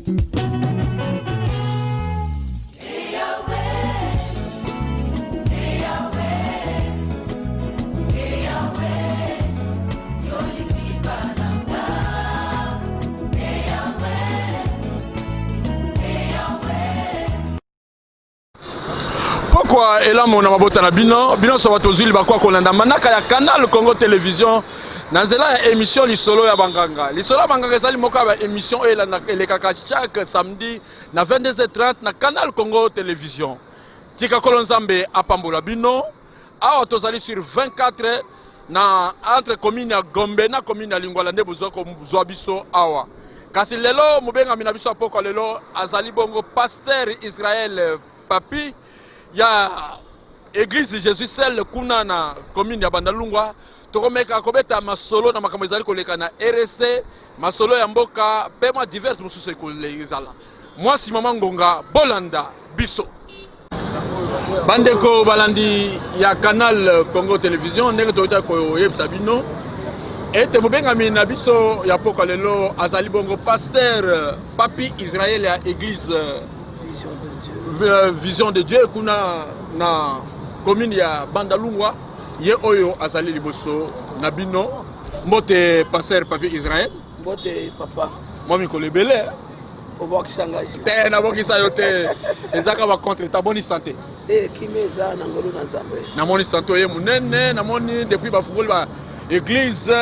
Pokwa elamu na mabota na bino, bino nyonso bato ozwi libaku ya kolanda manaka ya Canal Congo Television na nzela ya emission Lisolo ya Banganga. Lisolo ya Banganga ezali moko ya ba emission oyo elekaka chaque samedi na 22h30 na Canal Congo Television. Tika Nkolo Nzambe apambola bino. Awa tozali sur 24 na entre commune ya Gombe na commune ya Lingwala nde bozwa kozwa biso awa. Kasi lelo mobengami na biso ya pokwa lelo azali bongo Pasteur Israël Papi ya Eglise Jesus Seul kuna na commune ya Bandalungwa. Tokomeka kobeta masolo na makambo ezali koleka na RSC, masolo ya mboka mpe mwa divers mosusu ekozala. Mwasi mama ngonga bolanda biso. Bandeko balandi ya Canal Congo Television, ndenge toyota koyebisa bino ete mobengami na biso ya pokwa lelo azali bongo Pasteur Papi Israël ya Eglise Vision de Dieu kuna na commune ya Bandalungwa, ye oyo azali liboso na bino. Mbote Pasteur Papi Israël. Mbote papa. Mwa mikolo ebele. Obwakisa ngai. Te, nabwakisa yo te. Ezaka ba contre ta boni santé. Eh, kimia eza na ngolu na Nzambe. Namoni santé oye munene, namoni depuis bafungoli ba église,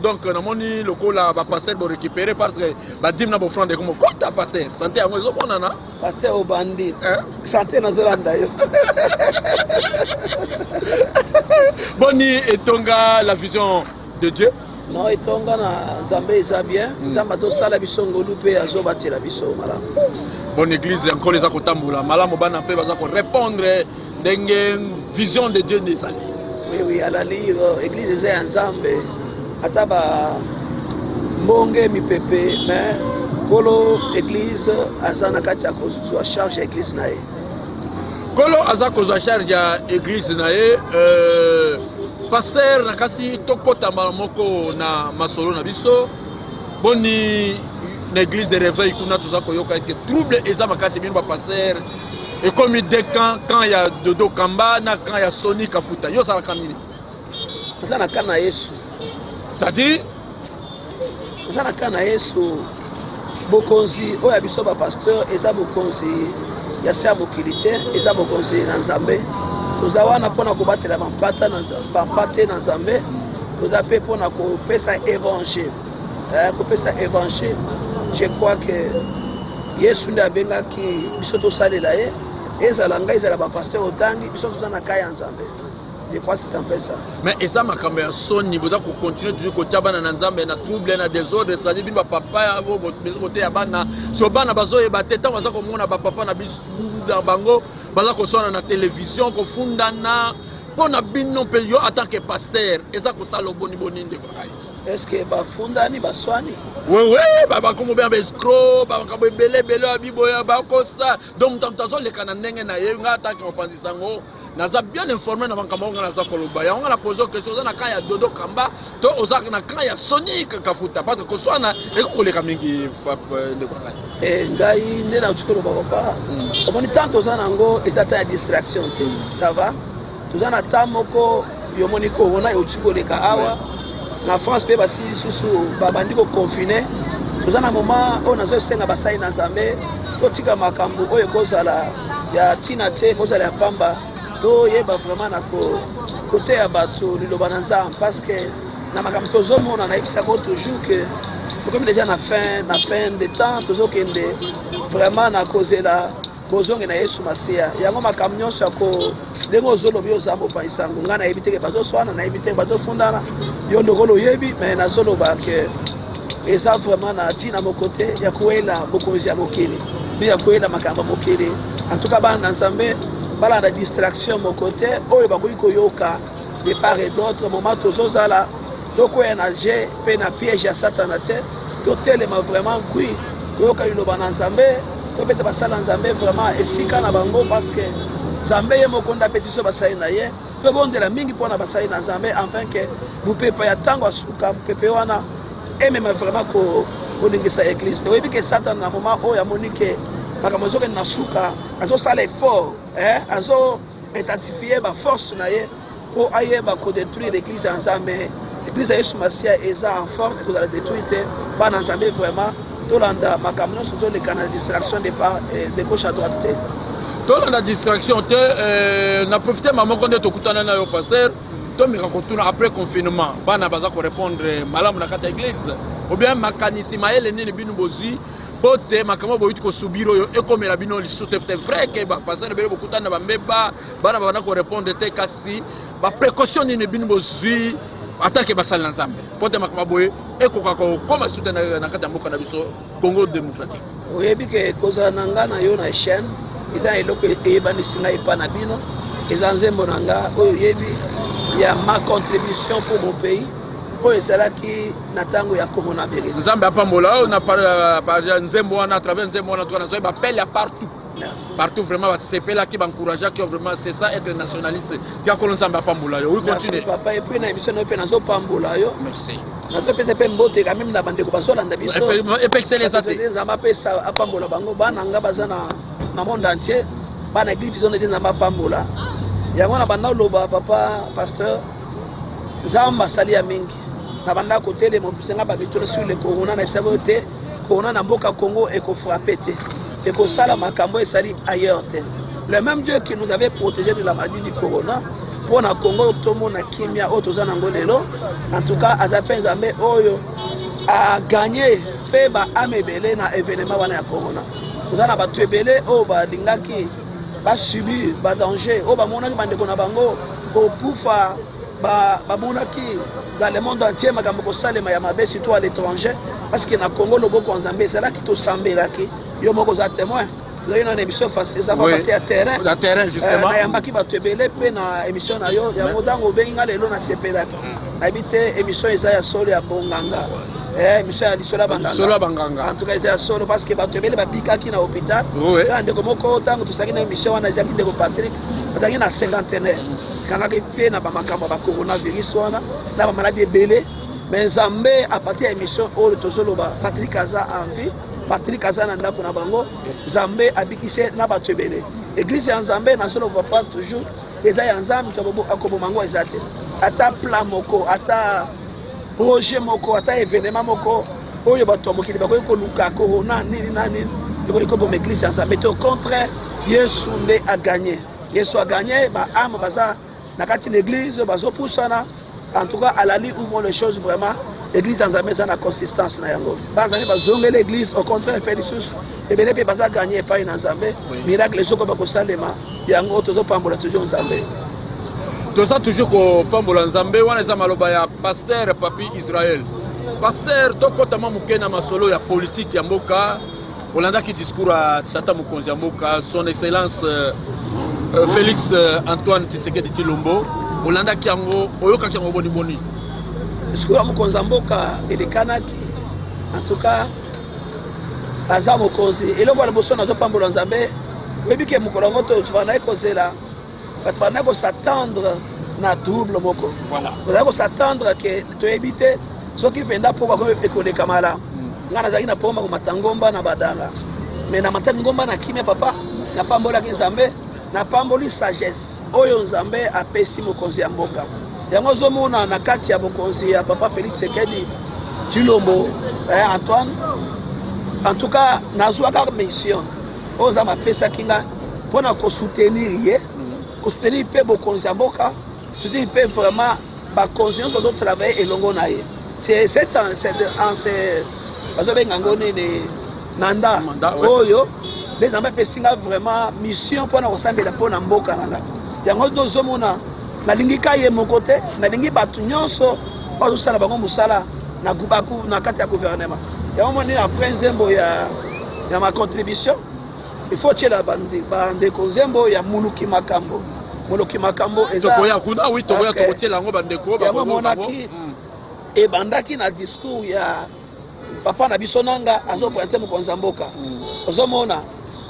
donc namoni lokola ba pasteur bo récupérer parce que ba dîme na bofrande ekomo kota pasteur. Santé yango ezomonana. Pasteur obandi. Eh? Santé nazolanda yo. Boni etonga la vision de Dieu. Non, etonga na Nzambe eza bien. Nzambe azosala biso ngolu mpe azobatela biso malamu. Bonne église ya Nkolo eza kotambola malamu, bana mpe baza korépondre ndenge vision de Dieu nde ezali. Oui, oui, alali église eza ya Nzambe, ata ba mbonge mipepe, mais Nkolo église aza na kati ya kozwa charge ya église na ye. Nkolo aza kozwa charge ya église na ye. Pasteur, nakasi tokota mbala moko na masolo na biso. Boni na église de réveil kuna toza koyoka ete trouble eza makasi, bino ba pasteur ekomi deux camps, camp ya Dodo Kamba na camp ya Sony Kafuta. Yo ozalaka nini? Eza na camp na Yesu. C'est-à-dire? Eza na camp na Yesu. Bokonzi oyo ya biso ba pasteur eza bokonzi ya se ya mokili te, eza bokonzi na Nzambe. Toza wana mpona kobatela bampate na Nzambe, toza mpe mpona kopesa évangile. Kopesa évangile, je crois que Yesu nde abengaki biso tosalela ye, ezala ngai, ezala ba pasteur otangi, biso toza na kaya ya Nzambe. Je crois c'est un peu ça. Mais eza makambo ya soni, boza ko continuer toujours kotia bana na Nzambe na trouble na désordre, c'est-à-dire bino ba papa ya bo boteya bana, so bana bazoyeba te ntango baza komona ba papa na biso na bango baza koswana na télévision, kofundana mpo na bino mpe yo en tant que pasteur eza kosala oboni boni ndeko na ngai? Est-ce que bafundani baswani? Wewe bakomo ba escroc, makambo ebele ebele ya biboya bakosa, donc moto azoleka na ndenge na ye. Ngai atake mopanzi sango naza bien informé na makambo oyo ngai naza koloba yango. Ngai na pose question, oza na camp ya Dodo Kamba to oza na camp ya Sony Kafuta? Parce que koswana ekoki koleka mingi, ndeko na ngai. Ngai nde nauti koloba papa, omoni tant toza nango eza temps ya distraction te, ça va? Toza na temps moko, yomoni corona euti koleka awa na France mpe basi lisusu babandi koconfiner. Toza na moment oyo nazosenga basali na Nzambe totika makambo oyo ekozala ya ntina te, ekozala ya pamba, toyeba vraiment na koteya bato liloba na Nzambe, parce que na makambo tozomona, nayebisako toujours que tokomi déjà na fin de temps, tozokende vraiment na kozela bozongi na Yesu Masiya. Yango makambo nyonso ya ko ndenge ozolobi, oza mopanzi sango, ngai nayebi teke bazoswana, nayebi teke bazofundana, yo ndokolo oyebi, mais nazoloba ke eza vraiment na ntina moko te ya koyela bokonzi ya mokili mpe ya koyela makambo ya mokili. En tout cas, bana na Nzambe balanda distraction moko te oyo bakoki koyoka de part et d'autre. Moment tozozala, tokwea na jeu mpe na piège ya Satana te, totelema vraiment nkui koyoka liloba na Nzambe, topesa basali na Nzambe vraiment esika na bango, parce que Nzambe ye moko nde apesi biso basali na ye. Tobondela mingi mpona basali na Nzambe, afin ke mopepe ya ntango asuka, mopepe wana emema vraiment. Koningisa église te. Oyebi ke Satan, na moment oyo amoni ke makambo ezokende na suka, azosala effort, azo intensifie baforce na ye mpo ayeba kodétruire église ya Nzambe. Église ya Yesu Masiya eza en forme, ekozala détruire te. Bana Nzambe, vraiment tolanda makambo nyonso toleka na distraction de part, de gauche à droite te. Tolanda distraction te. Na profite ma moko nde tokutana na yo, pasteur, tomeka kotuna: après confinement, bana baza korépondre malamu na kati ya église ou bien makanisi mayele nini bino bozwi po te makambo boyuti kosubir oyo ekomela bino lisusu te? C'est vrai ke bapasteur ebele bokutani na bambeba, bana babanda korépondre te, kasi baprécaution nini bino bozwi atake basali na Nzambe po te makambo boye ekoka kokóma lisusu te na kati ya mboka na biso Congo démocratique? Oyebi ke kozala na nga na yo na chaîne eza na eloko eyebanisi ngai epa na bino. Eza nzembo na nga oyo oyebi ya ma contribution pour mon pays, oyo ezalaki na ntango ya coronavirus. Nzambe apambola oyo na nzembo wana. À travers nzembo wana, tuka nazwaki baappels ya partout. Merci. Partout, vraiment basepelaki, baencourageaki. Vraiment, c'est ça, être nationaliste. Tia kolo Nzambe apambola yo. Oui. Merci. Continue. Papa, et puis na émission na yo mpe nazopambola yo. Merci. Nazopesa mpe mbote quand même na bandeko bazolanda biso. Epekiseli eza te. Nzambe apesa, apambola bango. Bana nga baza na monde entier, bana église Vision de Nzambe apambola yango. Na banda oloba, papa pasteur, Nzambe asali ya mingi. Na banda kotelema, opisenga bamitolo sur le corona, na bisako te corona na mboka Congo ekofrappe te, ekosala makambo esali ailleurs te. Le même Dieu qui nous avait protégé de la maladie du corona mpo na Congo tomona kimia oyo toza nango lelo, en tout cas aza mpe Nzambe oyo aganye mpe baâmes ebele na événement wana ya corona. Toza na bato ebele oyo balingaki basubir badanger, oyo bamonaki bandeko na bango kokufa, bamonaki dans le monde entier makambo kosalema ya mabe, surtout à l'étranger, parce que na Congo loboko ya Nzambe ezalaki, tosambelaki. Yo moko oza témoin, ozali na émission eza face ya terrain. Ya terrain, justement. Nayambaki bato ebele mpe na émission na yo. Yango ntango obengi nga lelo, nasepelaki. Nayebi te, émission eza ya solo ya bonganga, émission ya lisolo ya Lisolo ya banganga. En tout cas eza ya solo, parce que bato ebele babikaki na hôpital. Na ndeko moko, ntango tosalaki na émission wana, ezalaki ndeko Patrick, azalaki na cinquantenaire, kangaki mpe na bamakambo ya bacoronavirus wana na bamaladi ebele. Mais Nzambe, à partir ya émission oyo tozoloba, Patrick aza en vie, Patrick aza na ndako na bango. Nzambe abikisi na bato ebele. Église ya Nzambe, nazoloba, papa, toujours eza ya Nzambe. Akoboma yango eza te. Ata plan moko, ata projet moko, ata événement moko oyo bato ya mokili bakoki koluka, corona nini na nini, ekoki koboma église ya Nzambe te. Au contraire, Yesu nde aganye, Yesu aganye. Baâmes baza na kati na église, bazopusana. En tout cas, à l'allure où vont les choses, vraiment église ya Nzambe eza na consistance na yango. Banzambe bazongela église, au contraire mpe lisusu ebele mpe baza gagné epai na Nzambe. Miracle ezokoba kosalema. Yango tozopambola toujours Nzambe. Toza toujours kopambola Nzambe. Wana eza maloba ya pasteur Papi Israel. Pasteur, tokɔta mwa moke na masolo ya politike ya mboka. Olandaki discours ya tata mokonzi ya mboka, Son Excellence Félix Antoine Tshisekedi Tshilombo. Olandaki yango? Oyokaki yango boniboni? Discours ya mokonzi ya mboka elekanaki. En tout cas aza mokonzi. Eloko ya liboso, nazopambola Nzambe. Oyebi ke mokolo yango bandaki kozela, bato bandaki kos'attendre na trouble moko. Bazalaki kos'attendre ke toyebi te soki mpenza poko ekoleka malamu. Ngai nazalaki na poma komata ngomba na badanga, mais namataki ngomba na kimia. Papa, napambolaki Nzambe, napamboli sagesse oyo Nzambe apesi mokonzi ya mboka. Yango ozomona na kati ya bokonzi ya papa Félix Tshisekedi Tshilombo Antoine. En tout cas nazwaka mission oyo Nzambe apesaki nga mpona kosoutenir ye, kosoutenir mpe bokonzi ya mboka, soutenir mpe vraiment bakonzi nyonso bazotravaille elongo na ye. C'est en bazobenga yango nini, mandat oyo nde Nzambe apesi nga vraiment mission mpona kosambela mpona mboka na nga. Yango tozomona, nalingi ka ye moko te, nalingi bato nyonso bazosala bango mosala na kati ya gouvernement. Yango moni, après nzembo ya ma contribution, il faut tiela bandeko nzembo ya Moluki Makambo. Moluki Makambo. Tokoya kuna, oui, tokoya. Tokotiela yango bandeko. Yango monaki ebandaki na discours ya papa na biso nanga azopointe mokonzi ya mboka, ozomona.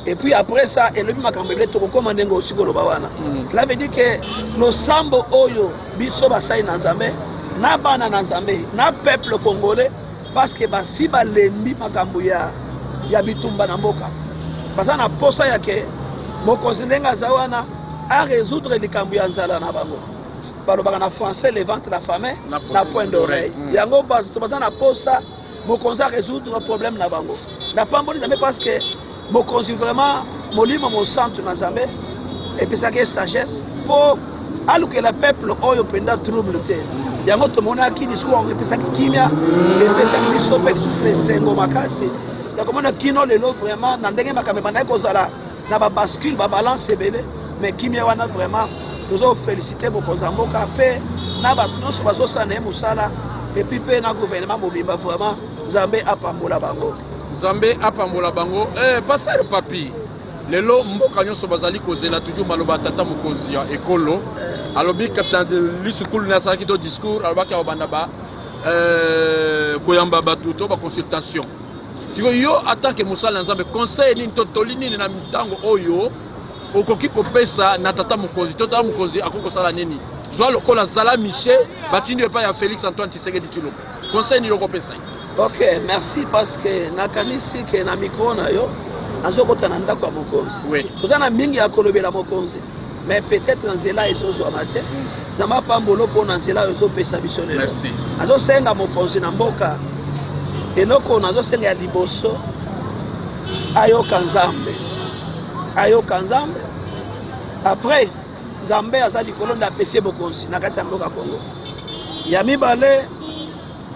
Et puis après ça elobi makambo ebele. Tokokóma ndenge osi koloba wana. Cela veut dire ke losambo oyo biso basali na Nzambe, na bana na Nzambe, na peuple congolais. Parce que basi balembi makambo ya, ya bitumba na mboka. Baza na posa ya ke mokonzi ndenge aza wana a résoudre likambo ya nzala na bango. Balobaka na français le ventre affamé na point d'oreille. Yango bato baza na posa mokonzi a résoudre problème na bango. Napamboli Nzambe parce que mokonzi vraiment molimo mosantu na Nzambe epesaki ye sagesse mpo alukela peuple oyo mpenza trouble te. Yango tomonaki discours yango epesaki kimia, epesaki biso mpe lisusu esengo makasi ya komona kino lelo vraiment na ndenge makambo ebandaki kozala na babascule babalance ebele, mais kimia wana vraiment tozo féliciter mokonzi ya mboka mpe na bato nyonso bazosala na ye mosala, et puis mpe na gouvernement mobimba. Vraiment Nzambe apambola bango. Nzambe apambola bango. Pasteur Papi, lelo mboka nyonso bazali kozela toujours maloba ya tata mokonzi ya ekolo. Alobi capitaine lisukulu na asalaki to discours, alobaki akobanda ba koyamba bato to baconsultation. Sikoyo yo en tant que mosali na Nzambe, conseil nini to toli nini na ntango oyo okoki kopesa na tata mokonzi, to tata mokonzi akoki kosala nini? Zwa lokola zala miche batindi epai ya Félix Antoine Tshisekedi Tshilombo, conseil nini okopesa ye? Ok, merci, parce que nakanisi ke na micro na yo nazokota na ndako ya mokonzi. Toza na mingi ya kolobela mokonzi, mais peut-être na nzela ezozwama te. Nzambe apambolo mpo na nzela oyo ezopesa biso lelo. Merci. Azosenga mokonzi na mboka, eloko nazosenga ya liboso, ayoka Nzambe, ayoka Nzambe. Après, Nzambe aza likolo nde apesi ye bokonzi na kati ya mboka Congo. Ya mibale,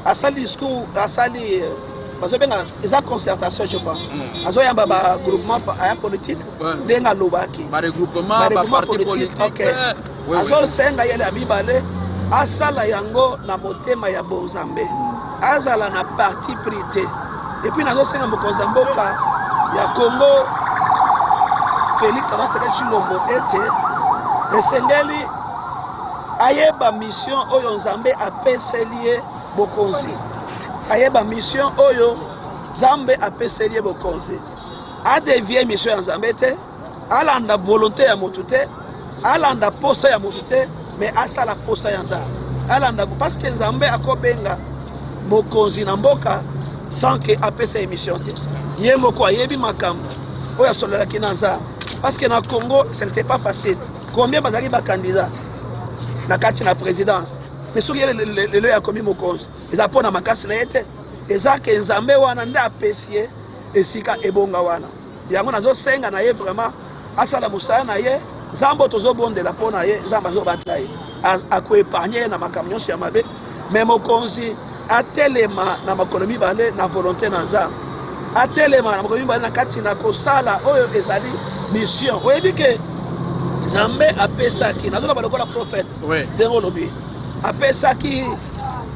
asali discours, asali bazobenga eza concertation, je pense. Azoyamba bagroupement aya politique. Ndenge alobaki baregroupement, baregroupement baparti politique, politique. Ok. Azosenga yele ya mibale, asala yango na motema ya bonzambe, azala na parti pris te. Et puis nazosenga mokonzi ya mboka ya Congo Félix Antoine Tshisekedi Tshilombo ete esengeli ayeba mission oyo Nzambe apeseli ye bokonzi, ayeba mission oyo Nzambe apeseli ye bokonzi, adévier mission ya Nzambe te, alanda volonté ya motu te, alanda posa ya motu te, mais asala posa ya Nzambe, alanda, parce que Nzambe akobenga mokonzi na mboka sans que apesa émission te. Ye moko ayebi makambo oyo asololaki na Nzambe, parce que na Congo ce n'était pas facile. Combien bazalaki bacandidat na kati na présidence? Mais soki ye lelo akomi mokonzi, eza mpo na makasi na ye te, eza ke Nzambe wana nde apesi ye esika ebonga wana. Yango nazosenga na ye vraiment asala mosala na ye. Nzambe oyo tozobondela mpo na ye, Nzambe azobatela ye, akoépargner ye na makambo nyonso ya mabe. Mais mokonzi atelema na makolo mibale na volonté na Nzambe, atelema na makolo mibale na kati na kosala oyo ezali mission. Oyebi ke Nzambe apesaki, nazoloba lokola prophète, ndenge olobi, apesaki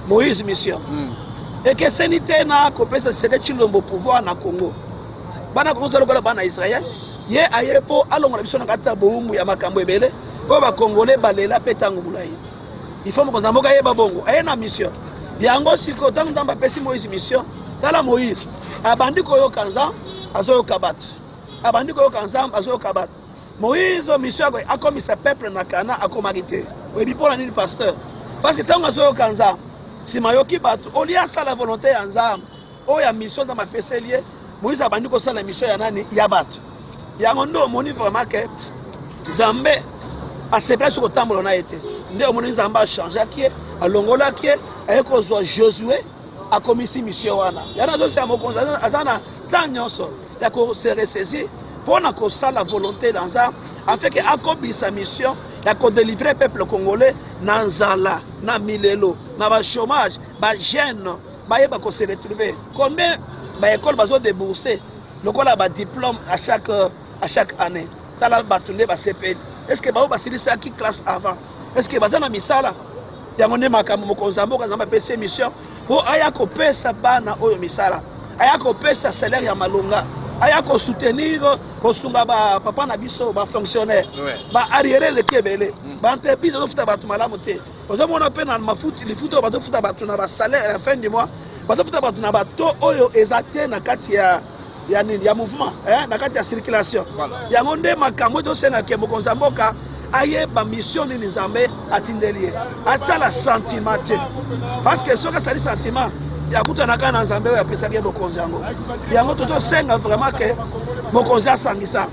Moïse mission. Ekeseni te na kopesa Tshisekedi Tshilombo pouvoir na Congo. Bana Congo toza lokola bana Israel. Ye aye mpo alongola biso na kati ya bowumbu ya makambo ebele oyo bakongole balela mpe ntango molai. Il faut mokonzi ya mboka ayeba bongo, aye na mission yango. Sikoyo ntango Nzambe apesi Moïse mission, tala Moïse abandi koyoka Nzambe, azoyoka bato, abandi koyoka Nzambe, azoyoka bato. Moïse, mission yako akomisa peuple na Kana, akomaki te. Oyebi mpo na nini, pasteur? Parce que ntango azoyoka Nzambe, nsima ayoki bato, olie asala volonté ya Nzambe oyo ya mission Nzambe apeseli ye, Moïse abandi kosala mission ya nani? Ya bato. Yango nde omoni vraiment ke Nzambe asepelaki soki kotambola na ye te. Nde omoni Nzambe achangeaki ye, alongolaki ye, aye kozwa Josue, akomisi mission wana. Yana azosala, mokonzi aza na temps nyonso ya kose ressaisir mpo na kosala volonté na Nzambe, afin ke akobisa mission ya kodélivrer peuple congolais na nzala, na milelo, na bachômage, bajeune bayeba kose retrouver. Combien baécole bazodébourser lokola badiplôme à chaque année? Tala bato nde basepeli. Est ce que bao basilisaki classe avant, est ce que baza na misala? Yango nde makambo mokonzi ya mboka, Nzambe apesi mission mpo aya kopesa bana oyo misala, aya kopesa salaire ya malonga, aya kosoutenir, kosunga bapapa na biso bafonctionnaire. Baarriéré eleki ebele, baentreprise ezofuta bato malamu te. Ozomona mpe na mafuti lifuta oyo bazofuta bato na basalaire ya fin du mois, bazofuta bato na bato oyo eza te na kati ya nini, ya mouvement, eh, na kati ya circulation. Yango nde makambo oyo tosengaka mokonzi ya mboka ayeba mission nini Nzambe atindeli ye, atiala sentiment te, parce que soki asali sentiment, Akutanaka na Nzambe oyo apesaki ye bokonzi yango. Yango tozosenga vraiment ke mokonzi asangisa,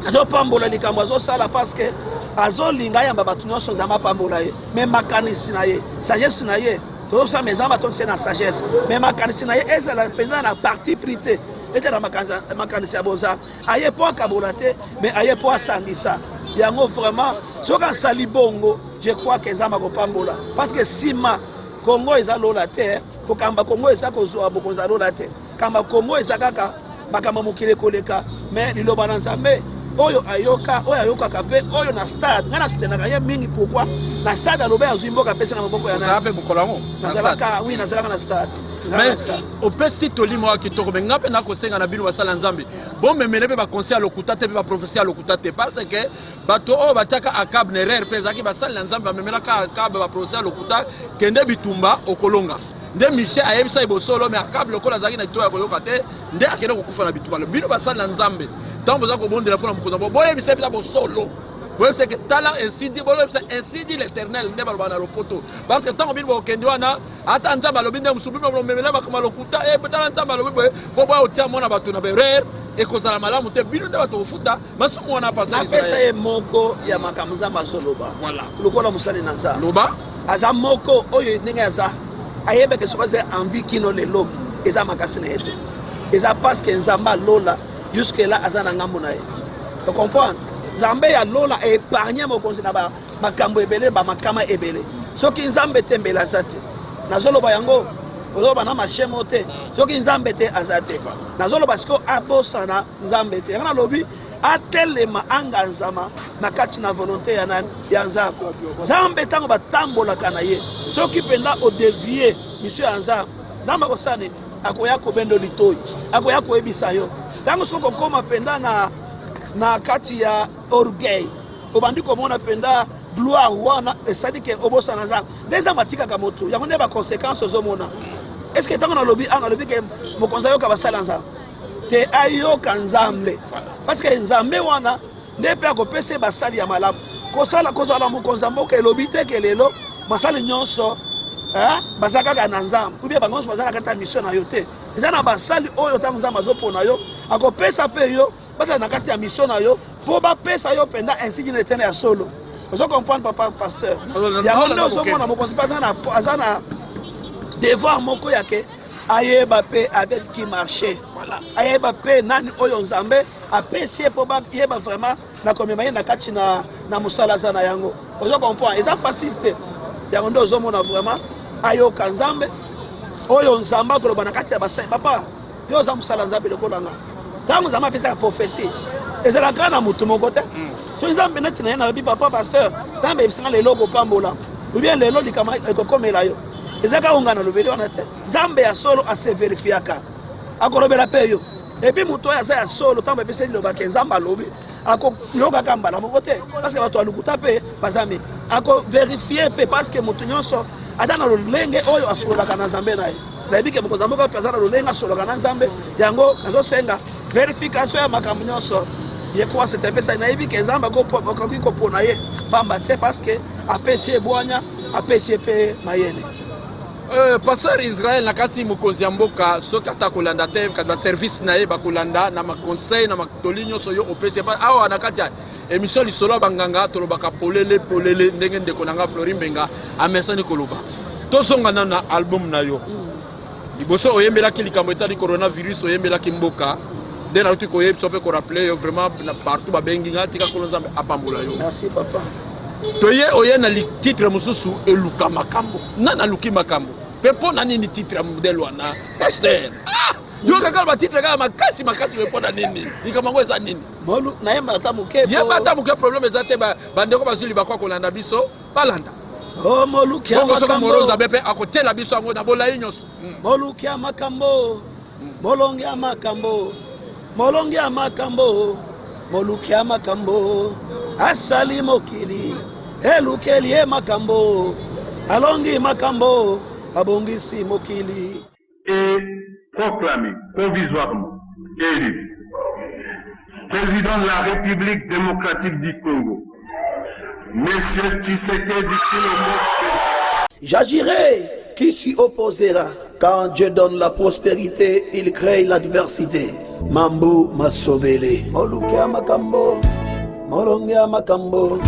azopambola likambo azosala parce que azolinga ayamba bato nyonso. Nzambe apambola ye, mais makanisi na ye, sagesse na ye, tozosala, mais Nzambe atondisi ye na sagesse, mais makanisi na ye ezala mpenza na parti pris te, ezala makanisi ya bonza. Aye mpo akabola te, mais aye mpo asangisa. Yango vraiment, soki asali bongo, je crois ke Nzambe akopambola, parce que nsima Kongo eza lola te. Kokamba Kongo eza kozwa bokonzi ya lola te. Kamba Kongo eza kaka makambo mokili ekoleka, mais liloba na Nzambe oyo ayoka, oyo ayokaka mpe oyo na stade, ngai nasutenaka ye mingi. Pourquoi na stade alobi azwi mboka, apesi na maboko ya mpe mokolo yango? Nazalaka, oui, nazalaka na stade. Mais opesi toli moko kitoko, mais ngai mpe nakosenga na bino basala Nzambe, bomemele mpe baconseil ya lokuta te, mpe baprophétie ya lokuta te, parce que bato oyo batiaka Akab na erreur mpe ezalaki basali na Nzambe. Bamemelaka Akab baprophétie ya lokuta: kende bitumba, okolonga. Nde Michel ayebisa ye bosolo, mais Akab, lokola azalaki na litoyi ya koyoka te, nde akende kokufa na bitumba. Bino basali na Nzambe, ntango boza kobondela mpona mokonzi, boyebisa mpenza bosolo, boyebisa ke tala ainsi dit, boyebisa ainsi dit l'Éternel, nde baloba na lopoto, parce que ntango bino bokende wana, ata Nzambe alobi nde mosusu, bino bomemela makambo ya lokuta. E tala, Nzambe alobi boye, po boya kotia mwana bato na baerreur, ekozala malamu te. Bino nde bato kofuta masumu wana. Apesa ye moko ya makambo Nzambe azoloba. Lokola mosali na Nzambe, loba. Aza moko oyo ndenge aza, ayebeke soki aza envie kino lelo, eza makasi na ye te, eza parce que Nzambe alola jusque là aza na ngambo na ye. Ocomprendre? Nzambe ya lola épargne mokonzi na makambo ebele, bamakama ebele. Soki Nzambe te, mbela aza te. Nazoloba yango, ozoloba na mashemo te. Soki Nzambe te, aza te. Nazoloba sikoyo, abosana Nzambe te. Yango nalobi, atelema, anganzama na kati na volonté ya nani? Ya Nzambe. Nzambe, ntango batambolaka na ye, soki mpenza odévier mission ya Nzambe, Nzambe akosala nini? Akoya kobendo litoi, akoya koyebisa yo. Ntango soki okokoma mpenza na kati ya orgueil, obandi komona mpenza gloire wana, esali ke obosana Nzambe. Nde Nzambe atikaka motu yango, nde baconséquence ozomona. Est ce que ntango nalobi a nalobi ke mokonzi ayoka basala Nzambe te, ayoka Nzambe, parce que Nzambe wana nde mpe akopesa ye basali ya malamu. Kosala, kozala mokonzi ya mboka elobi te ke lelo basali nyonso baza kaka na Nzambe, ou bien bango nyonso baza na kati ya mission na yo te. Eza na basali oyo ntango Nzambe azopona yo, akopesa mpe yo bazala na kati ya mission na yo, mpo bapesa yo mpenza ainsi dit l'Éternel ya solo. Ozo comprendre, papa pasteur? Yango nde ozomona mokonzi mpe aza na devoir moko yake ayeba mpe avec qui marcher, ayeba mpe nani oyo Nzambe apesi ye, mpo bayeba vraiment na komema ye na kati na mosala aza na yango. Ozo comprendre? Eza facile te. Yango nde ozomona vraiment, ayoka Nzambe, oyo Nzambe akoloba na kati ya basali. Papa, yo oza mosala Nzambe lokola nga. Ntango Nzambe apesaka prophétie, ezalaka na motu moko te. Soki Nzambe neti na ye nalobi: papa pasteur, Nzambe ebisinga lelo okopambola, ou bien lelo likambo ekokomela yo, eza kaka onga nalobeli wana te. Nzambe ya solo ase vérifiaka, akolobela mpe yo. Et puis moto oyo aza ya solo, ntango bapesi liloba ke Nzambe alobi, akoyokaka mbala moko te, parce que bato ya lokuta mpe baza mingi. Akovérifier mpe, parce que moto nyonso aza na lolenge oyo asololaka na Nzambe na ye. Nayebi ke mokonzi ya mboka mpe aza na lolenge asololaka na Nzambe. Yango nazosenga vérification ya makambo nyonso. Ye kwa c'est un peu ça. Nayebi ke Nzambe akoki kopona ye pamba te, parce que apesi ye bwanya, apesi ye mpe mayele. Pasteur Israel, na kati mokonzi ya mboka, soki ata kolanda te, kasi baservice na ye bakolanda na maconseil na matoli nyonso yo opesi awa na kati ya émission Lisolo ya Banganga. Tolobaka polele polele ndenge ndeko na nga Flori Mbenga amesani koloba. Tozonga nano na album na yo. Liboso oyembelaki likambo etali coronavirus, oyembelaki mboka. Nde nauti koyebisa mpe korappeler yo vraiment, na partout babengi nga. Tika Nkolo Nzambe apambola yo. Merci, papa. Toye, oye na titre mosusu, Eluka makambo. Nani aluki makambo mpe mpo na nini titre ya modèle wana, pasteur? Ah! Yo kaka batitre kaka makasi makasi, mais mpo na nini? Likambo yango eza nini? Bolu nayemba ata moke. Yemba ata moke, problème eza te. Bandeko bazwi libako ya kolanda biso, balanda. O moluki ya bongo soki makambo. Moro Nzambe mpe akotela biso yango na bolai nyonso. Moluki ya makambo, molongi ya makambo, molongi ya makambo, moluki ya makambo, asali mokili elukeli ye makambo, alongi makambo, abongisi mokili. Et proclamé provisoirement élu président de la République démocratique du Congo, Monsieur Tshisekedi Tshilombo. J'agirai, qui s'y opposera? Quand Dieu donne la prospérité, il crée l'adversité. Mambu Masobele. Moluke ya makambo, molonge ya makambo,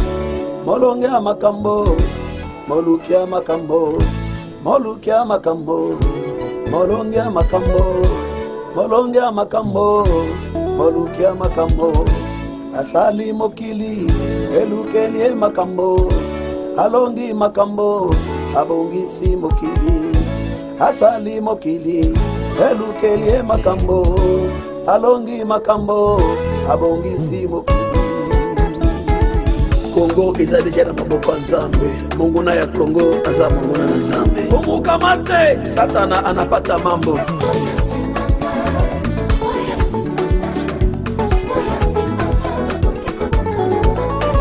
molonge ya makambo, moluke ya makambo, moluke ya makambo, molonge ya makambo, molonge ya makambo, moluke ya makambo. Asali mokili, elukeli ye makambo, alongi makambo, abongisi mokili. Asali mokili, elukeli ye makambo, alongi makambo, abongisi mokili. Kongo eza deja na maboko ya Nzambe. Monguna ya Kongo aza monguna na Nzambe. Omukamate Satana anapata mambo.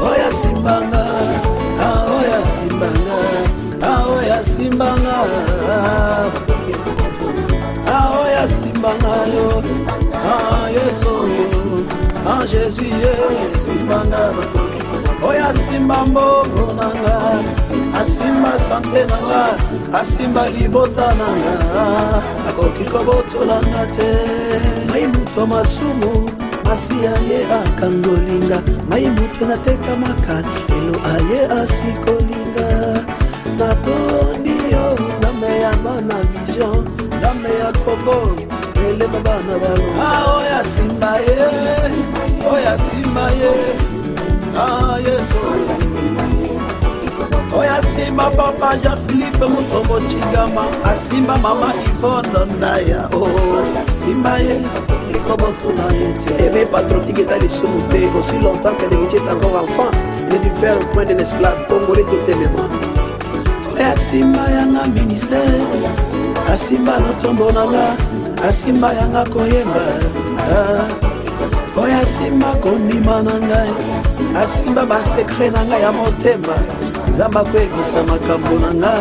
Oya simbanga, ah, oya simbanga, ah, oya simbanga, ah, oya simbanga yo, ah, Yesu, ah, Jésus, ye, simbanga, oya simba mbongo na nga, asimba sante na nga, asimba libota na nga, akoki kobotola nga te. Ngai moto masumu, masiya ye akangolinga, ngai moto natekamaka, lelo aye asikolinga. Natondi yo Nzambe ya bana vision, Nzambe ya Kongo, elema bana balo. Ah, oya simba ye, oya simba ye, ah Yesu. Oya simba papa Jean-Philippe Mutombo Chigama, asimba mama Yvonne Ndaya, oh simba ye. Ekobotuna ye te. Aimer patriotique eza lisumu te, aussi longtemps que l'héritier est encore enfant, il ne diffère point d'un esclave congolais. Totelema. Oyo asimba yanga ministère, asimba lotombo na nga, asimba yanga koyemba, oyo asimba kondima na ngai, asimba basecret na ngai ya motema, Nzambe akoyebisa makambo na nga.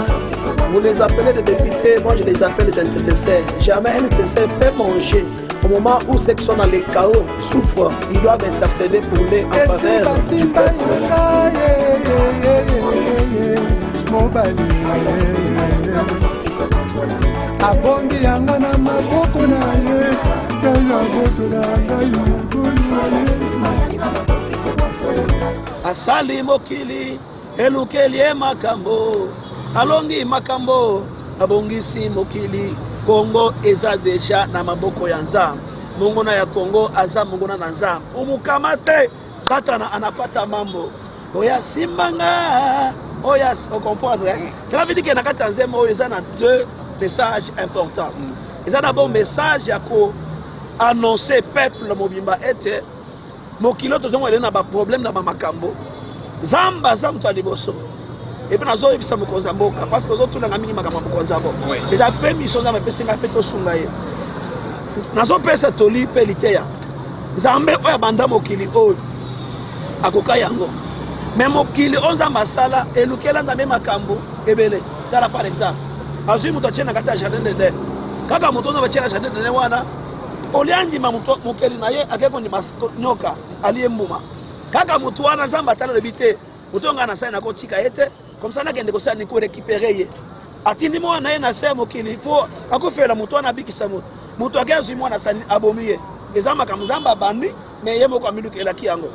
Vous les appelez des députés, moi je les appelle les intercesseurs. Jamais un intercesseur fait manger. Au moment où ceux qui sont dans les chaos souffrent, ils doivent intercéder pour les en faveur du peuple. Mobali abongi yanga na maboko na ye, ngai abotola ngai mokolo. Asali mokili, elukeli ye makambo, alongi makambo, abongisi mokili. Kongo eza deja na maboko ya Nzambe. Monguna ya Kongo aza monguna na Nzambe. Umukama te, Satana anapata mambo. Oya simbanga, oya ocomprendre. Cela veut dire que na kati ya nzembo oyo eza na deux messages importants. Eza na bon message ya ko annoncer peuple mobimba ete mokili oyo tozongo ele na baproblème na bamakambo, Nzambe aza moto ya liboso. Epe nazoyebisa mokonzi ya mboka, parce que ozotunanga mingi makambo ya mokonzi ya mboka, eza mpe mission Nzambe apesi ngai mpe tosunga ye. Nazopesa toli mpe liteya, Nzambe oyo abanda mokili oyo akoka yango, me mokili oyo Nzambe asala elukela Nzambe makambo ebele. Tala par exemple, azwi moto atie na kati ya jardin d'Eden, kaka moto Nzambe atie na jardin d'Eden wana, olia ndima mokeli na ye, ake kondima nyoka, alie mbuma. Kaka moto wana Nzambe atala, alobi te, moto oyo ngai nasali nakotika ye te, comme ça nakende kosala ni korécupérer ye. Atindi mwana na ye na se ya mokili mpo akofela moto wana, abikisa moto. Moto ake azwi mwana, asali abomi ye. Eza makambo Nzambe abandi, me ye moko amilukelaki yango.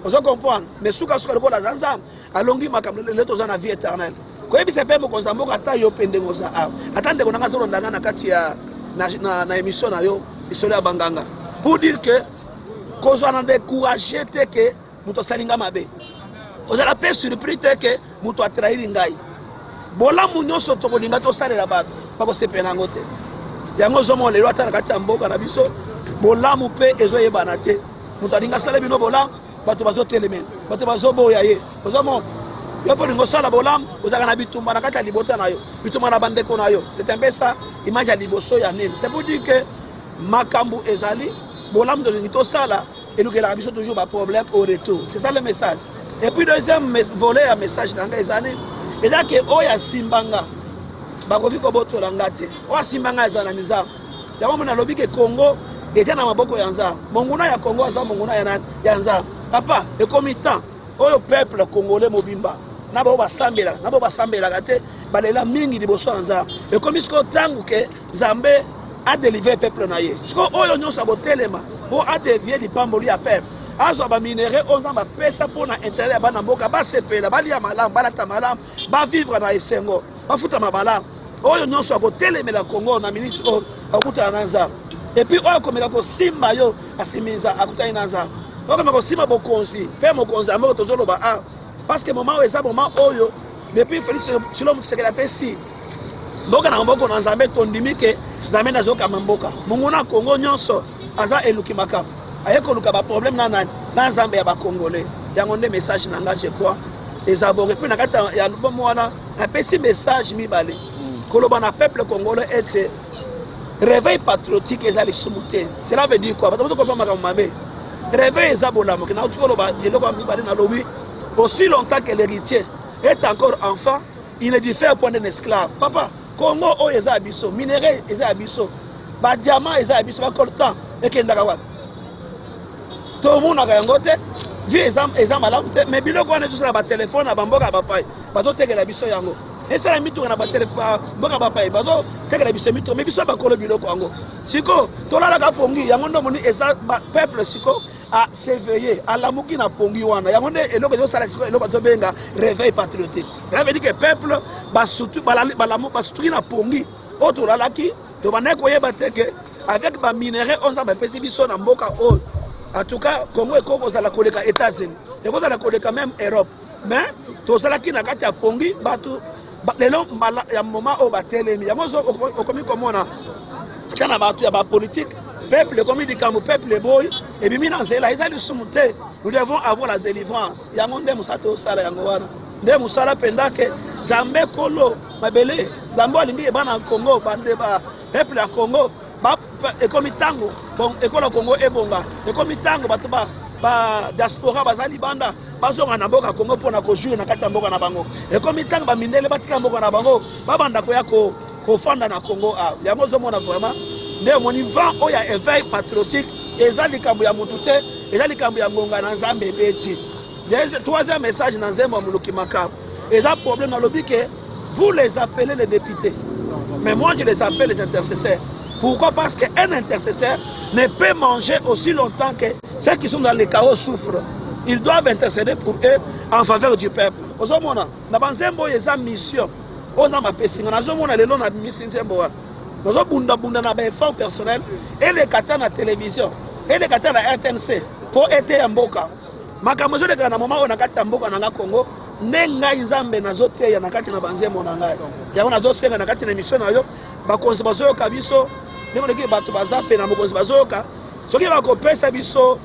Ozo comprendre? Mais sukasuka, lokola aza Nzambe, alongi makambo. Lelo toza na vie éternelle. Koyebisa mpe mokonzi ya mboka, ata yo mpe ndenge oza awa, ata ndeko nanga azolanda nga na kati ya na émission na yo Lisolo ya Banganga, pour dire que kozwa na décourage te ke moto asali nga mabe, kozala mpe surpris te ke moto atrahir ngai. Bolamu nyonso tokolinga tosalela bato, bakosepela yango te. Yango ozomona lelo ata na kati ya mboka na biso, bolamu mpe ezoyebana te. Moto alingi asala bino bolamu, bato bazotelemela, bato bazoboya ye. Ozomona, yo mpo olingi osala bolamu, ozalaka na bitumba na kati ya libota na yo, bitumba na bandeko na yo. C'est un peu ça image ya liboso ya nini. C'est pour dire que makambo ezali, bolamu tolingi tosala elukelaka biso toujours baproblème au retour. C'est ça le message. Et puis deuxième volet ya message na ngai eza nini? Eza ke oyo asimba nga, bakoki kobotola nga te. Oyo asimba nga eza na Nzambe. Yango mona nalobi ke Congo eza na maboko ya Nzambe. Monguna ya Congo aza monguna ya nani? Ya Nzambe. Papa, ekomi temps oyo peuple congolais mobimba. Na bao basambelaka, na bao basambelaka te, balela mingi liboso ya Nzambe. Ekomi sikoyo ntango ke Nzambe adelivre peuple na ye. Sikoyo oyo nyonso akotelema mpo adevie lipamboli ya peuple, azwa baminere oyo Nzambe apesa mpo na interet ya bana mboka, basepela, balia malamu, balata malamu, bavivre na esengo, bafutama malamu. Oyo nyonso akotelemela Congo na minute oyo akokutana na Nzambe. Epuis oyo akomeka kosimba yo asimbi Nzambe, akutani na Nzambe. Oyo akomeka kosimba bokonzi mpe mokonzi ya mboka tozoloba a parce que moment oyo eza moment oyo depuis Félix Tshilombo Tshisekedi apesi mboka na maboko na Nzambe, tondimi ke Nzambe nde azokamba mboka. Monguna Congo nyonso aza eluki makambo, aye koluka ba problème na nani? Na Nzambe ya ba Congolais. Yango nde message na nga, je crois eza bongo. Epuis na kati ya album wana napesi message mibale koloba na peuple congolais ete réveil patriotique eza lisumu te. Cela veut dire quoi? Bato bazo comprendre makambo mabe. Réveil eza bolamuki. Nauti koloba eloko ya mibale, nalobi aussi longtemps que l'héritier est encore enfant, il ne diffère point d'un esclave. Papa, Congo oyo eza ya biso, minerai eza ya biso, badiamant eza ya biso, bacoltan ekendaka wapi? Tomonaka yango te. Vie eza, eza malamu te, mais biloko wana ezosala batelefone na bamboka ya bapaya, bazotekela biso yango. Esala mituka na mboka bapaya, bazotekela biso mituka, mais biso bakolo biloko yango. Siko tolalaka pongi, yango nde omoni eza peuple siko a s'éveiller, alamuki na pongi wana. Yango nde eloko ezosala siko eloko bazobenga réveil patriotique. Cela veut dire que peuple basutuki na pongi oyo tolalaki, tobandaki koyeba te ke avec ba minerais oyo Nzambe apesi biso na mboka oyo, en tout cas Congo ekoki kozala koleka États-Unis, ekozala koleka même Europe. Mais tozalaki na kati ya pongi. Bato lelo mbala ya moment oyo batelemi, yango okomi komona ata na bato ya bapolitique, peuple ekomi likambo, peuple eboyi, ebimi na nzela. Eza lisumu te. Nous devons avoir la délivrance. Yango nde mosala tozosala, yango wana nde mosala mpenza ke Nzambe kolo mabele, Nzambe alingi ebana Congo, bande ba peuple ya Congo. Ekomi ntango ekolo Congo ebonga. Ekomi ntango bato ba ba diaspora baza libanda bazonga na mboka Congo mpona kojouir na kati ya mboka na bango. Ekomi ntango bamindele batika mboka na bango, babanda koya kofanda na Congo awa. Yango ozomona vraiment nde omoni vent oyo ya éveil patriotique eza likambo ya motu te, eza likambo ya ngonga na Nzambe ebeti. Troisième message na nzembo ya Moluki Makambo eza problème. Nalobi ke vous les appelez les députés, mais moi je les appelle les intercesseurs. Pourquoi? Parce qu'un intercesseur ne peut manger aussi longtemps que ceux qui sont dans le chaos souffrent. Ils doivent intercéder pour eux en faveur du peuple. Ozomona na banzembo oyo eza mission oyo Nzambe apesi nga. Nazomona lelo nabimisi nzembo wana, nazobundabunda na baeffort personnel, eleka ata na télévision, eleka ata na RTNC, mpo ete ya mboka makambo ezolekaka na moma oyo na kati ya mboka na nga Congo. Nde ngai Nzambe nazoteya na kati na banzembo na ngai. Yango nazosenga na kati na émission na yo, bakonzi bazoyoka biso ndenge oleki, bato baza mpe na mokonzi bazoyoka, soki bakopesa biso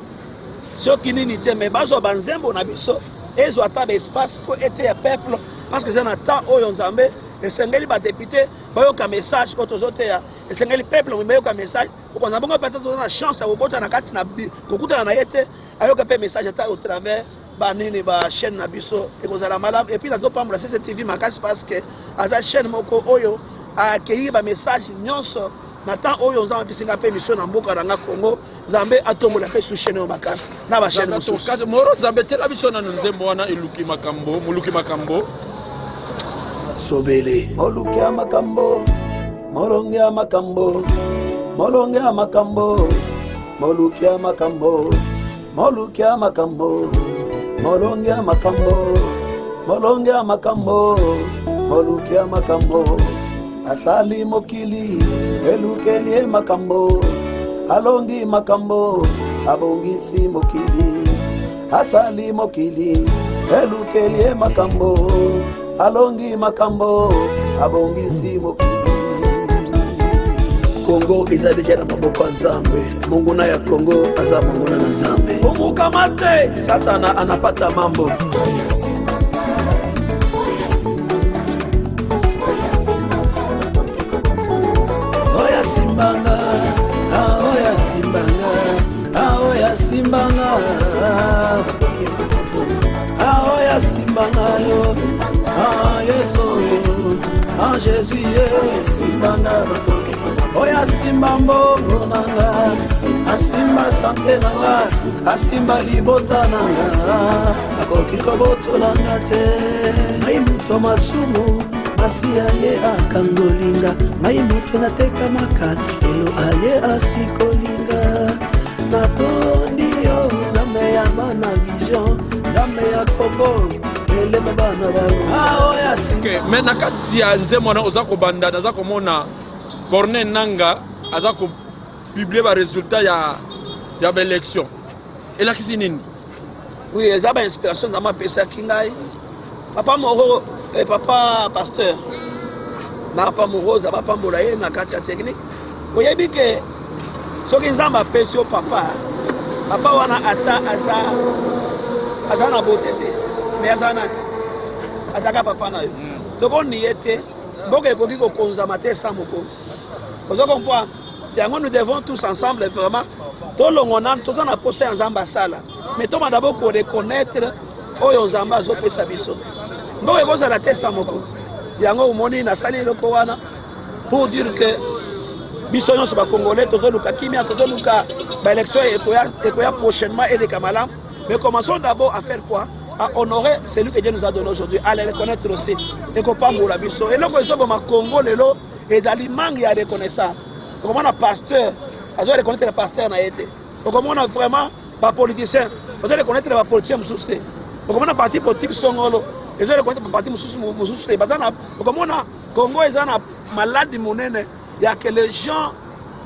soki nini te, mais bazwa banzembo na biso, ezwa ata baespace mpo ete ya peuple, parce que eza na temps oyo Nzambe esengeli badéputé bayoka message oyo tozoteya, esengeli peuple bayoka message. Okonza bongo peut-être toza na chance ya kokota na kati na kokutana na ye te, ayoka mpe message ata au travers banini, bachaîne na biso, ekozala malamu. Et puis nazopambola CCTV makasi, parce que aza chaîne moko oyo akei bamessage nyonso na temps oyo Nzambe apesi nga mpe mission na mboka na nga Congo. Nzambe atombola mpe su chaîne oyo makasi na bachaîne mosusu. Moro Nzambe, tiela biso nano nzembo wana, Eluki Makambo, Moluki Makambo. Sobele moluki ya makambo, molongi ya makambo, molongi ya makambo, moluki ya makambo, moluki ya makambo, molongi ya makambo, molongi ya makambo, moluki ya makambo. Asali mokili, elukeli ye makambo, alongi makambo, abongisi mokili. Asali mokili, elukeli ye makambo, alongi makambo, abongisi mokili. Kongo eza deja na maboko ya Nzambe. Monguna ya Kongo aza monguna na Nzambe. Omukama te, Satana anapata mambo. Oya simbanga, oya simbanga, oya simbanga, oya simbanga yo. Yesu, Jésus, ye simbanga, oya simba mbongo na nga. Asimba sante na nga, asimba libota na nga, akoki kobotola nga te. Ngai moto masumu, masiya ye akangolinga. Ngai moto natekamaka, lelo aye asikolinga. Natondi yo Nzambe ya bana vision, Nzambe ya Kongo, elema bana ba. Okay, mais na kati ya nzembo wana oza kobanda, naza komona Corneille Nanga aza ko publier ba résultats ya ba élection. Elakisi nini? Oui, eza ba inspiration Nzambe apesaki ngai. Papa Moro, eh, papa pasteur na papa Moro, Nzambe apambola ye na kati ya technique. Oyebi ke soki Nzambe apesi yo papa, papa wana ata aza na beauté te, mais aza nani? Azaka papa na yo. Tokoni ye te, mboka ekoki kokonzama te sans mokonzi. Ozo comprendre? Yango nous devons tous ensemble vraiment tolongo nanu, toza na posa ya Nzambe asala, mais tobanda d'abord ko reconnaître oyo Nzambe azopesa biso. Mboka ekozala te sans mokonzi. Yango omoni nasali eloko wana pour dire que biso nyonso ba Congolais tozoluka kimia, tozoluka ba élection ekoya prochainement eleka malamu. Mais commençons d'abord à faire quoi? À honorer celui que Dieu nous a donné aujourd'hui, à le reconnaître aussi. Ekopambola biso. Eloko ezoboma Congo lelo ezali manque ya reconnaissance. Okomona pasteur azo reconnaître pasteur na ye te. Okomona vraiment ba politicien ozo reconnaître ba politicien mosusu te. Okomona parti politique songolo ezo reconnaître ba parti mosusu te. Baza na, okomona Congo eza na maladi monene ya que les gens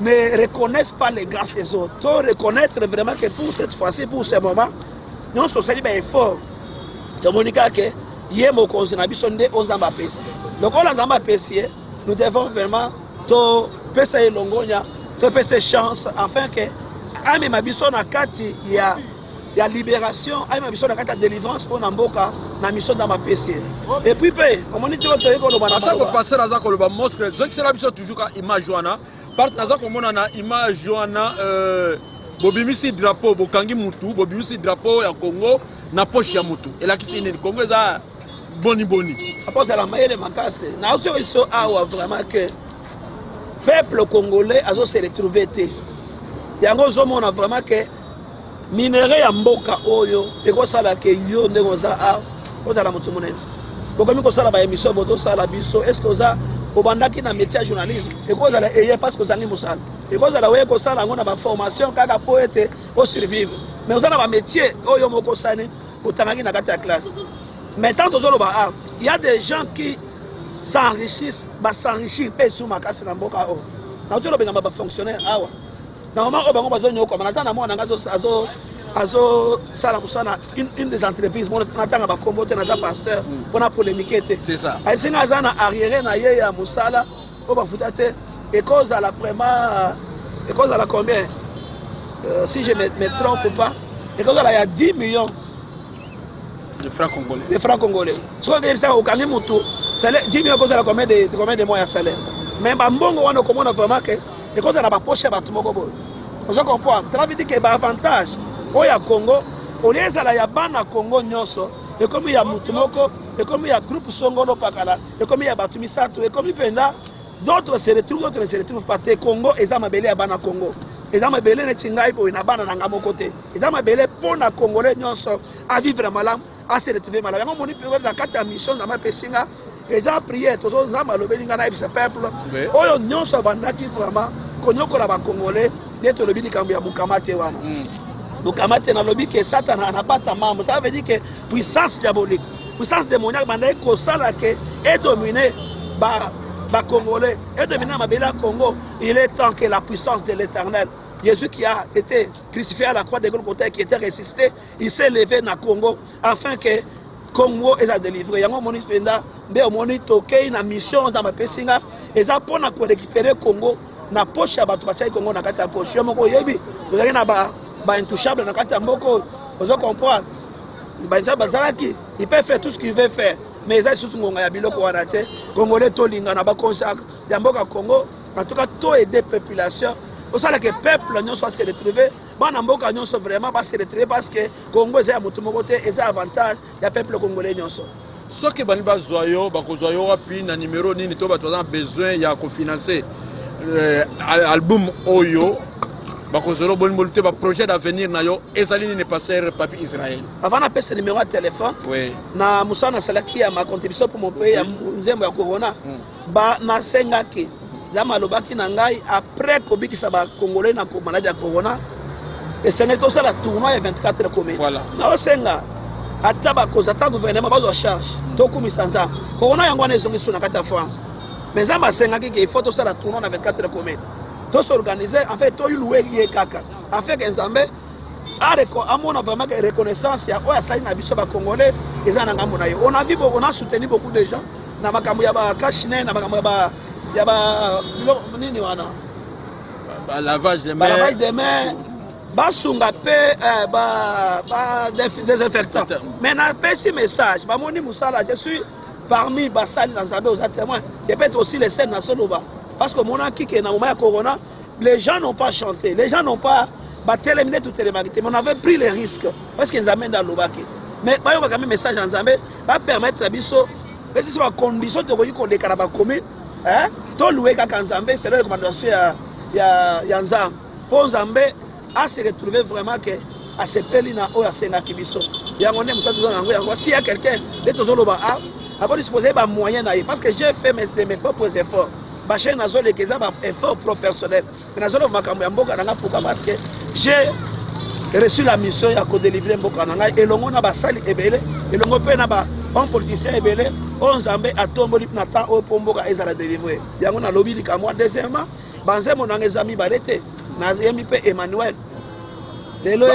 ne reconnaissent pas les grâces des autres. To reconnaître vraiment que pour cette fois-ci, pour ce moment, nous tosali ba effort. Tomoni kaka ke ye mokonzi na biso nde oyo Nzambe apesi. Lokola Nzambe apesi ye, nous devons vraiment topesa ye longonya, topesa ye chance afin que amema biso na kati ya libération, amema biso na kati ya délivrance mpo na mboka na mission Nzambe apesi ye. Et puis mpe omoni tiko toyei koloba na Atako maloba. Pasteur aza koloba mostre, zokisela biso toujours ka image wana. Parce que naza komona na image wana, bobimisi drapeau, bokangi mutu, bobimisi drapeau ya Congo na poche ya mutu. Elakisi nini? Congo eza boni boni. Papa ozala mayele makasi. Na ozo biso awa vraiment que peuple congolais azo se retrouver te. Yango ozomona vraiment que minerai ya mboka oyo ekosala ke yo ndenge oza awa ozala moto monene. Bokomi kosala ba émission bozosala biso, est-ce que oza obandaki na métier ya journalisme? Ekozala eye parce que ozangi mosala. Ekozala oye kosala yango na ba formation kaka po ete o survivre. Mais oza na ba métier oyo moko osani otangaki na kati ya classe. Mais tant tozoloba awa, il y a des gens qui s'enrichissent, ba s'enrichir pe sous makasi na mboka oyo. Na tozoloba ba fonctionnaire awa. Na moment oyo bango bazonyokama, naza na mwana nga azo sala mosala na une des entreprises. Mona natanga ba kombo te, naza pasteur mpona polémique te. C'est ça. Ayebisi nga aza na arriéré na ye ya mosala oyo bafuta te. Ekozala vraiment, ekozala combien? Si je me trompe pas, ekozala ya 10 millions de francs congolais. De francs congolais. Soki oyebisaka okangi mutu salaire 10 millions, ekozala combien de mois ya salaire? Mais ba mbongo wana okomona vraiment que ekozala na ba poche ya bato moko boye. Ozo comprendre? Cela veut dire que ba avantage oyo ya Congo, au lieu ezala ya bana Congo nyonso, ekomi ya mutu moko, ekomi ya groupe songolo pakala, ekomi ya bato misato, ekomi mpenza d'autres se retrouvent, d'autres ne se retrouvent pas. Te, Congo eza mabele ya bana Congo. Eza mabele neti ngai boye na bana na nga moko te. Eza mabele mpo na Congolais nyonso a vivre malamu, a se retrouver malamu. Yango moni mpe na kati ya mission Nzambe apesi nga, eza prière tozo Nzambe alobeli nga nayebisa peuple oyo nyonso abandaki vraiment konyokola ba Congolais, nde tolobi likambo ya Bukama te wana. Bukama te, nalobi ke Satana anapata mambo. Ça veut dire que puissance diabolique, puissance démoniaque bandaki kosala ke edomine ba Congolais, edomine na mabele ya Congo. Il est temps que la puissance de l'Éternel, Jésus qui a été crucifié à la croix de Golgotha et qui était ressuscité, il s'est levé na Congo afin que Congo eza délivré. Yango omoni mpenza nde omoni tokei na mission Nzambe apesi nga, eza mpona korécupérer Congo na poche ya bato batiaki Congo na kati ya poche. Yo moko oyebi, tozalaki na ba intouchable na kati ya mboka oyo. Ozo comprendre? Ba intouchable bazalaki, il peut faire tout ce qu'il veut faire, mais eza lisusu ngonga ya biloko wana te. Congolais tolinga na bakonzi ya mboka Congo, en tout cas to aider population, osalaka peuple nyonso ase retrouver, bana mboka nyonso vraiment ba se retrouver, parce que Congo eza ya motu moko te, eza avantage ya peuple congolais nyonso. Soki bani bazwa yo, bakozwa yo wapi, na numero nini, to bato baza na besoin ya kofinancer album oyo? Bakozela boni boni te, baprojet d'avenir na yo ezali nini, pasteur Papi Israel? Avant napesa numéro ya téléphone, na mosala nasalaki ya ma contribution pour mon pays, ya nzembo ya corona, ba nasengaki Nzambe, alobaki na ngai après kobikisa bacongolais na maladie ya corona, esengeli tosala tournoi ya 24 commune. Naosenga ata bakonzi, ata gouvernement bazwa charge, tokumisa Nzambe. Corona yango wana ezongi so na kati ya France, mais Nzambe asengaki ke il faut tosala tournoi na 24 commune, tosorganize, en fait tolouer ye kaka afin ke Nzambe amona vraiment que reconnaissance ya oyo asali na biso bacongolais eza na ngambo na ye. On a vu, on a soutenu beaucoup de gens na makambo ya bacache-nez, na makambo ya ba biloko nini wana. Lavage de main. Balavage de main, basunga mpe ba désinfectant. Mais napesi message, bamoni mosala. Je suis parmi basali na Nzambe, oza témoin et peut-être aussi les scènes nasoloba, parce que omonaki ke na moment ya corona, les gens n'ont pas chanté, les gens n'ont pas batelemi nde totelemaki te, mais on avait pris les risques parce que Nzambe nde alobaki. Mais bayokaka mi message ya Nzambe, bapermettre biso, pesi biso bacondition tokoki koleka na bacommune, tolouer kaka Nzambe selon recommandation ya Nzambe, mpo Nzambe ase retrouver vraiment ke asepeli na oyo asengaki biso. Yango nde mosala toza na yango. Yango, si ya quelqu'un nde tozoloba a akodispose bamoyen na ye, parce que j'ai fait de mes propres efforts. Bachaîne nazoleka eza baeffort pro personnel, mais nazoloba makambo ya mboka na nga. Pourquoi? Parce que j'ai reçu la mission ya kodélivrer mboka na ngai elongo na basali ebele, elongo mpe na bahomme politicien ebele oyo Nzambe atomboli na temps oyo mpo mboka ezala délivré. Yango nalobi likambo. Deuxièmement, banzembo na nga eza mibale te, nayembi mpe Emmanuel lelo.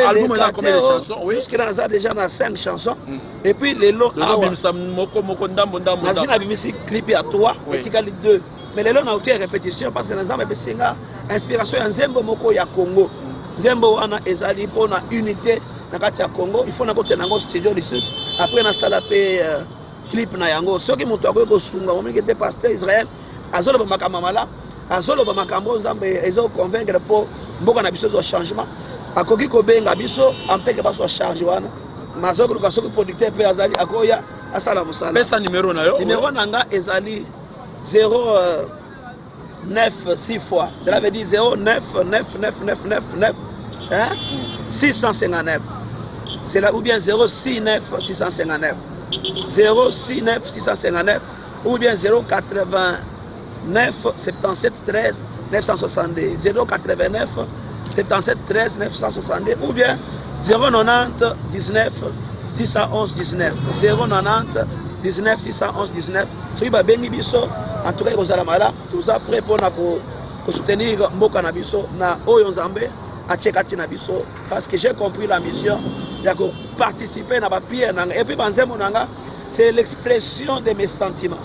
Jusque là naza déjà na 5 chansons et puis lelo awa moko moko, ndambo ndambo. Nasi nabimisi clip ya 3, etikali 2, mais lelo nauti ya répétition parce que na Nzambe apesi nga inspiration ya nzembo moko ya Congo. Nzembo wana ezali mpona unité na kati ya Congo. Il faut nakotela yango studio lisusu, après nasala mpe clip na yango. Soki moto akoki kosunga, omoniki te pasteur Israel azoloba makambo malamu, azoloba makambo oyo Nzambe ezoconvaincre mpo mboka na biso ezwa changement, akoki kobenga biso ampeke bazwa charge wana. Mazokoluka soki producteur mpe azali, akoya asala mosala. Pesa numero na yo. Numero na nga ezali 0 9 6 fois, cela veut dire 0 9 9 9 9 9 9, hein? 659, c'est là, ou bien 0 6 9 659, 0 6 9 659, ou bien 089 77 13 962, 089 77 13 962, ou bien 090 19 611 19, 090 19 611 19. Soki babengi biso, en tout cas ekozala malamu. Toza prêt mpona kosoutenir mboka na biso na oyo Nzambe atie kati na biso, parce que j'ai compris la mission ya koparticiper na baprière na nga. Et puis banzembo na nga, c'est l'expression de mes sentiments,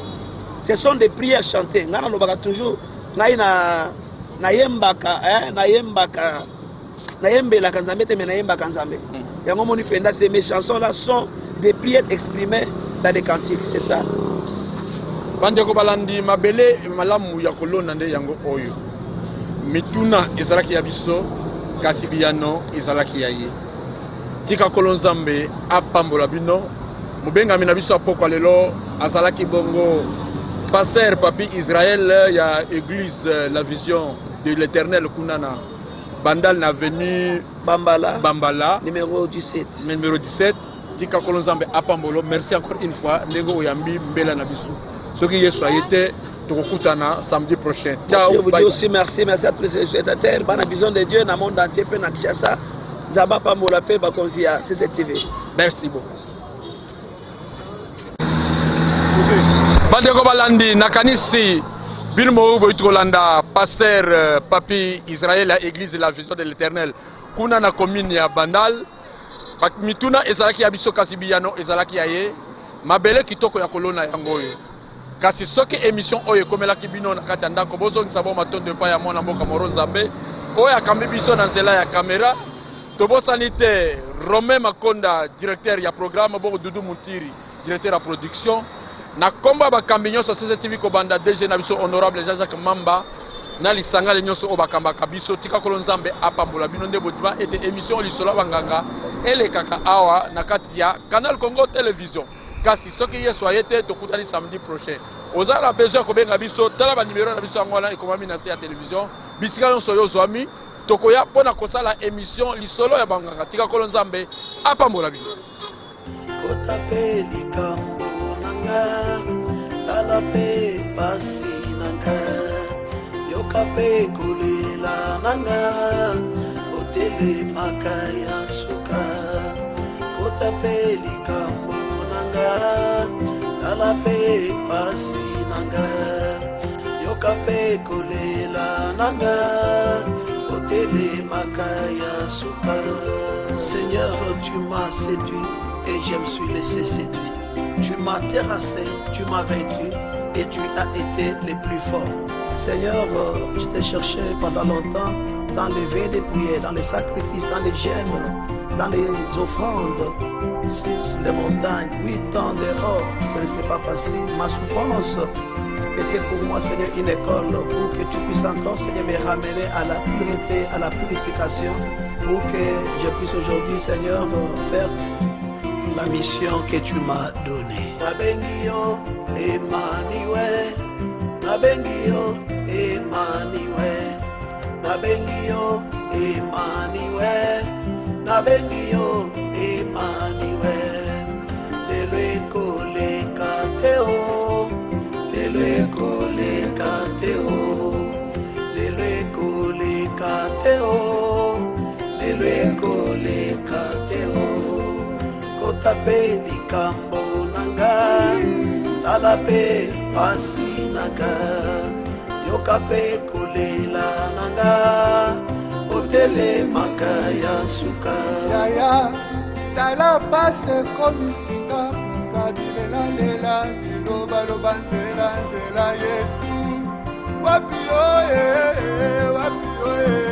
ce sont des prières chantées. Ngai nalobaka toujours, ngai na nayembaka, nayembaka, nayembelaka Nzambe te, mais nayembaka Nzambe. Yango moni mpenza, c'est mes chansons là sont des prières exprimées dans des cantiques, c'est ça. Bandeko balandi, mabele malamu ya kolona nde yango oyo. Mituna ezalaki ya biso, kasi biyano ezalaki ya ye. Tika Nkolo Nzambe apambola bino. Mobengami na biso ya pokwa lelo azalaki bongo pasteur Papi Israel ya église La Vision de l'Éternel, kuna na Bandal, na avenue Bambala. Bambala. Numéro 17. Numéro 17. Tika Nkolo Nzambe apambolo. Merci encore une fois ndenge oyambi mbela na biso. Soki Yesu aye te, tokokutana samedi prochain. Ciao. Je vous dis aussi merci, merci à tous les spectateurs bana Vision de Dieu na monde entier mpe na Kinshasa. Nzambe apambola mpe bakonzi ya CCTV. Merci beaucoup. Bandeko balandi, nakanisi bino moko boyi kolanda pasteur Papi Israel ya église La Vision de l'Éternel, kuna na commune ya Bandal. Mituna ezalaki ya biso, kasi biyano ezalaki ya ye. Mabele kitoko ya kolona yango oyo. Kasi soki émission oyo ekomelaki bino na kati ya ndako, bozongisa bo matondo epai ya mwana mboka Moro Nzambe oyo akambi biso na nzela ya kamera. Tobosani te Romain Makonda, directeur ya programme, bongo Dudu Muntiri, directeur ya production. Na nkombo ya bakambi nyonso ya CCTV, kobanda DG na biso honorable Jean-Jacques Mamba na lisangale nyonso oyo bakambaka biso, tika Kolo Nzambe apambola bino nde bondima ete émission Lisolo ya Banganga elekaka awa na kati ya Canal Congo Télévision. Kasi soki Yesu aye te, tokutani samedi prochain. Oza na besoin ya kobenga biso, tala banimero na biso, yango wana ekomami na se ya télévision, bisika nyonso oyo ozwami. Tokoya mpo na kosala emission Lisolo ya Banganga. Tika Nkolo Nzambe apambola bino. Kota mpe likambo na nga, tala mpe pasi na nga, yoka mpe kolela na nga, otelemaka ya suka. Kota mpe likambo na nga, tala mpe pasi na nga, yoka mpe kolela na nga, otelemaka ya suka. Seigneur, tu m'as séduit et je me suis laissé séduire. Tu m'as terrassé, tu m'as vaincu et tu as été le plus fort. Seigneur, je t'ai cherché pendant longtemps dans les veillées de prière, dans les sacrifices, dans les jeûnes, dans les offrandes, sur les montagnes, 8 ans dehors. Ce n'était pas facile. Ma souffrance était pour moi, Seigneur, une école pour que tu puisses encore, Seigneur, me ramener à la pureté, à la purification, pour que je puisse aujourd'hui, Seigneur, faire la mission que tu m'as donnée. Nabengi yo Emmanuel, nabengi yo Emmanuel, nabengi yo Emmanuel, nabengi yo Emmanuel. Lelo ekoleka te o, lelo ekoleka te o, lelo ekoleka te o, lelo ekoleka te o. Kota mpe likambo na nga, tala mpe pasi na nga, yoka mpe kolela na nga, otelemaka ya suka. Yaya, tala pasi ekomisinga mokadilelalela, bilobaloba, nzela nzela, Yesu wapi oye, wapi oye.